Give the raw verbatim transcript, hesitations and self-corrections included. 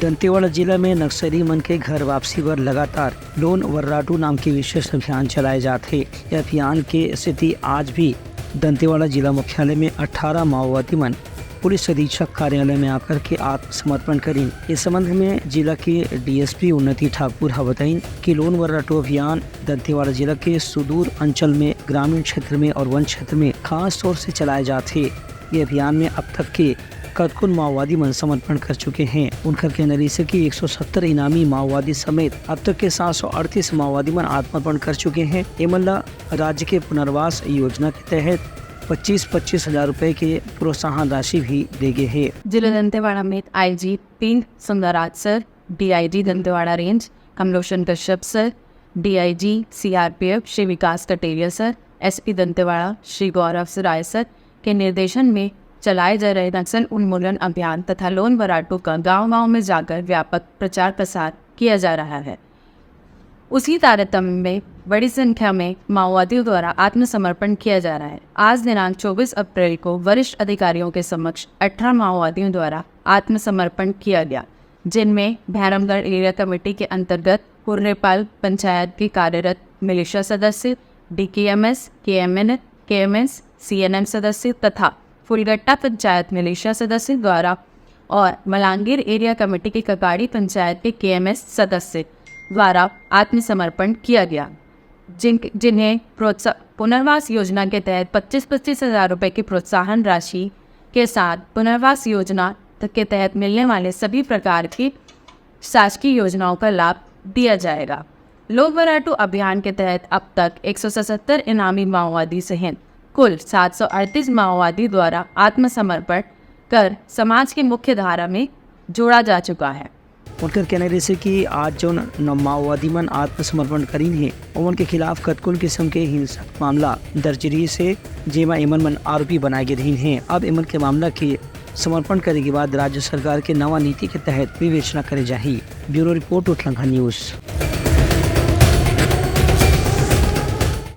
दंतेवाड़ा जिला में नक्सली मन के घर वापसी बर लगातार लोन वर्राटू नाम के विशेष अभियान चलाए जात हे। ये अभियान के स्थिति आज भी दंतेवाड़ा जिला मुख्यालय में अठारह माओवादी मन पुलिस अधीक्षक कार्यालय में आकर के आत्मसमर्पण करीन। इस संबंध में जिला के डीएसपी उन्नति ठाकुर ह बताइन कि लोन वर्राटू अभियान दंतेवाड़ा जिला के सुदूर अंचल में, ग्रामीण क्षेत्र में और वन क्षेत्र में खास तौर से चलाए जात हे। ये अभियान में अब तक के कतकोन माओवादी मन समर्पण कर चुके हैं। उनकर कहना रहिस हे कि एक सौ सत्तर इनामी माओवादी समेत अब तक के सात सौ अड़तीस माओवादी मन आत्मसमर्पण कर चुके हैं। एमन ला राज्य के पुनर्वास योजना के तहत पच्चीस पच्चीस हजार रुपए के प्रोत्साहन राशि भी दे गे हे। जिला दंतेवाड़ा में आईजी तीन Sundarraj sir, DIG Dantewada range Kamlochan Kashyap sir, DIG CRPF Shri Vikas Kateria sir, SP Dantewada Shri Gaurav Rai sir के निर्देशन में चलाए जा रहे नक्सल उन्मूलन अभियान तथा लोन वर्राटू का गांव-गांव में जाकर व्यापक प्रचार प्रसार किया जा रहा है। उसी तारतम्य में बड़ी संख्या में माओवादियों द्वारा आत्मसमर्पण किया जा रहा है। आज दिनांक चौबीस अप्रैल को वरिष्ठ अधिकारियों के समक्ष अठारह माओवादियों द्वारा आत्मसमर्पण किया गया, जिनमें भैरमगढ़ एरिया कमेटी के अंतर्गत हुर्रेपाल पंचायत के कार्यरत मिलिशिया सदस्य, डीकेएमएस, केएमएन, केएमएस, सीएनएम सदस्य तथा फुलगट्टा पंचायत मिलिशिया सदस्य द्वारा और मलांगीर एरिया कमेटी के ककाड़ी पंचायत के केएमएस सदस्य द्वारा आत्मसमर्पण किया गया, जिन, जिन्हें प्रोत्सा-, पुनर्वास योजना के तहत पच्चीस पच्चीस हजार रुपए की प्रोत्साहन राशि के साथ पुनर्वास योजना के तहत मिलने वाले सभी प्रकार की शासकीय योजनाओं का लाभ दिया जाएगा। लोन वर्राटू अभियान के तहत अब तक एक सौ सतहत्तर इनामी माओवादी सहित कुल सात सौ अड़तीस माओवादी द्वारा आत्मसमर्पण कर समाज की मुख्य धारा में जोड़ा जा चुका है। उनकर कहना रहिस हे कि आज जौन न माओवादी मन आत्मसमर्पण करीन हे, ओमन के खिलाफ कतकोन किस्म के हिंसक मामला दर्ज रहिस हे, जेमा एमन मन आरोपी बनाए गे रहिन हे। अब एमन के मामला के समर्पण करे के बाद राज्य सरकार के नवा नीति के तहत विवेचना करे जाही। Bureau report, Uthlangha news.